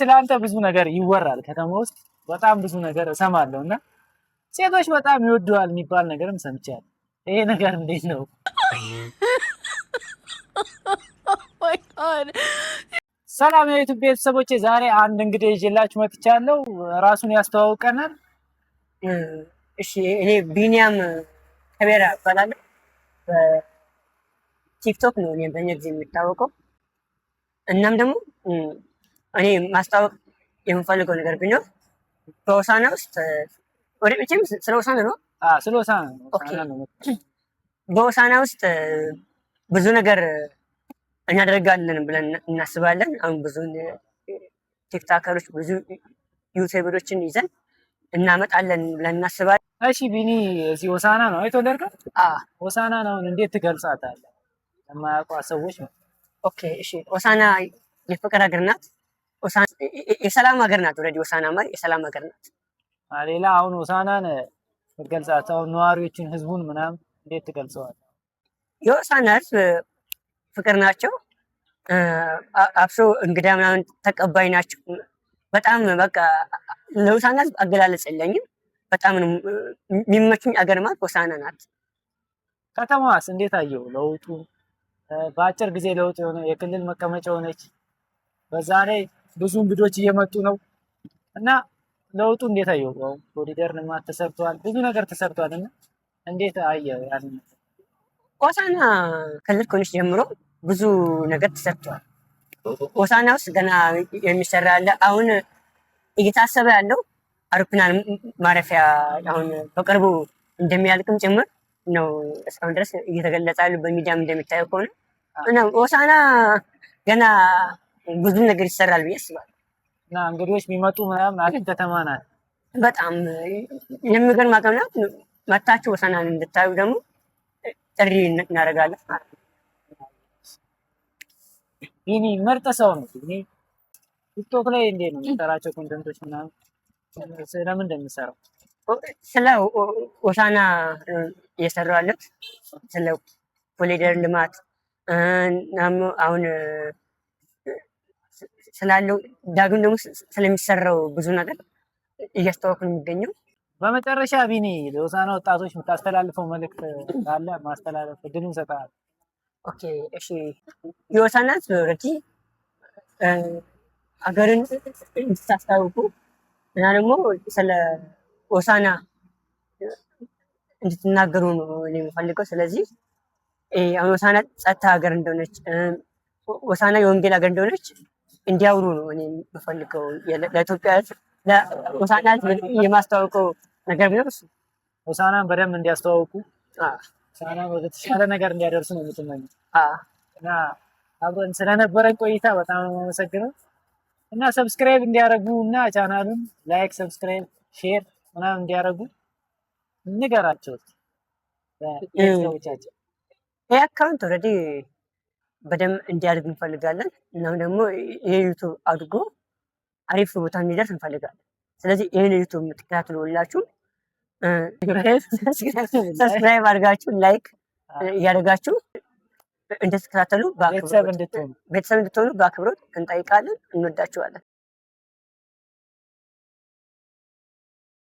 ስለ አንተ ብዙ ነገር ይወራል ከተማ ውስጥ፣ በጣም ብዙ ነገር እሰማለሁ እና ሴቶች በጣም ይወደዋል የሚባል ነገርም ሰምቻለሁ። ይሄ ነገር እንዴት ነው? My God. ሰላም የዩቱብ ቤተሰቦቼ፣ ዛሬ አንድ እንግዲህ ይዤላችሁ መጥቻለሁ። ራሱን ያስተዋውቀናል። እሺ፣ እኔ ቢኒያም ከቤራ እባላለሁ። በቲክቶክ ነው እኔ በእኛ ጊዜ የሚታወቀው። እናም ደግሞ እኔ ማስታወቅ የምፈልገው ነገር ቢኖር በሆሳዕና ውስጥ ወደ መቼም ስለ ሆሳዕና ነው። ስለ ሆሳዕና ነው። Okay። በሆሳዕና ውስጥ ብዙ ነገር እናደርጋለን ብለን እናስባለን። አሁን ብዙ ቲክቶከሮች፣ ብዙ ዩቲዩበሮችን ይዘን እናመጣለን ብለን እናስባለን። እሺ ቢኒ፣ እዚህ ሆሳዕና ነው የተወለድከው? ሆሳዕናን አሁን እንዴት ትገልጻታለህ? ለማያውቋት ሰዎች ነው። Okay፣ እሺ። ሆሳዕና የፍቅር ሀገር ናት። የሰላም ሀገር ናት። Already ሆሳዕና ማለት የሰላም ሀገር ናት። ሌላ አሁን ሆሳዕናን ትገልጻት፣ አሁን ነዋሪዎችን፣ ህዝቡን ምናምን እንዴት ትገልጸዋለህ? የሆሳዕና ህዝብ ፍቅር ናቸው። አብሶ እንግዳ ምናምን ተቀባይ ናቸው። በጣም በቃ ለሆሳዕና ህዝብ አገላለጽ የለኝም። በጣም ነው የሚመቹኝ አገር ማለት ሆሳዕና ናት። ከተማዋስ እንዴት አየው ለውጡ? በአጭር ጊዜ ለውጥ የሆነ የክልል መቀመጫ ሆነች። በዛ ላይ ብዙ እንግዶች እየመጡ ነው እና ለውጡ እንዴት አየው? ኮሪደር ልማት ተሰርቷል፣ ብዙ ነገር ተሰርቷል እና እንዴት አየው ያንን? ሆሳዕና ክልል ከሆነች ጀምሮ ብዙ ነገር ተሰርቷል። ሆሳዕና ውስጥ ገና የሚሰራ አለ። አሁን እየታሰበ ያለው አውሮፕላን ማረፊያ አሁን በቅርቡ እንደሚያልቅም ጭምር ነው እስካሁን ድረስ እየተገለጸ ያሉ፣ በሚዲያም እንደሚታየው ከሆነ። እና ሆሳዕና ገና ብዙ ነገር ይሰራል ብዬ አስባለሁ። እና እንግዶች ቢመጡ ምናምን አሪፍ ከተማ ናት። በጣም የሚገርም አቅም ናት። መታችሁ ሆሳዕናን እንድታዩ ደግሞ ጥሪ እናደርጋለን ማለት ነው። ቢኒ ምርጥ ሰው ነው። ቢኒ ቲክቶክ ላይ እንዴት ነው የሚሰራቸው content ኦች ምናምን፣ ስለምን እንደሚሰራው? ስለ ሆሳዕና እየሰራሁ ያለሁት ስለ ኮሪደር ልማት፣ አሁን ስላለው ዳግም ደግሞ ስለሚሰራው ብዙ ነገር እያስተዋወቅኩ ነው የሚገኘው። በመጨረሻ ቢኒ፣ ለሆሳዕና ወጣቶች የምታስተላልፈው መልእክት ካለ ማስተላለፍ እድሉን እሰጥሃለሁ። Okay፣ እሺ። የሆሳዕና ህዝብ already ሀገርን እንድታስታውቁ እና ደግሞ ስለ ሆሳዕና እንድትናገሩ ነው እኔ የምፈልገው። ስለዚህ አሁን ሆሳዕና ጸጥታ ሀገር እንደሆነች፣ ሆሳዕና የወንጌል ሀገር እንደሆነች እንዲያወሩ ነው እኔ የምፈልገው። ለኢትዮጵያ ህዝብ፣ ለሆሳዕና ህዝብ የማስተዋውቀው ነገር ቢኖር እሱ። ሆሳዕናን በደንብ እንዲያስተዋውቁ፣ ሆሳዕናን ወደ ተሻለ ነገር እንዲያደርሱ ነው የምትመኘው። እና አብረን ስለነበረን ቆይታ በጣም ነው የማመሰግነው። እና subscribe እንዲያደርጉ እና ቻናሉን like፣ subscribe፣ share ምናምን እንዲያደርጉ ንገራቸው ቤተሰቦቻቸው። ይህ account already በደንብ እንዲያድግ እንፈልጋለን። እናም ደግሞ ይህ ዩቱብ አድጎ አሪፍ ቦታ እንዲደርስ እንፈልጋለን። ስለዚህ ይህን ዩቱብ የምትከታተሉ ሁላችሁም subscribe አድርጋችሁ፣ like እያደረጋችሁ እንድትከታተሉ፣ ቤተሰብ እንድትሆኑ በአክብሮት እንጠይቃለን። እንወዳችኋለን።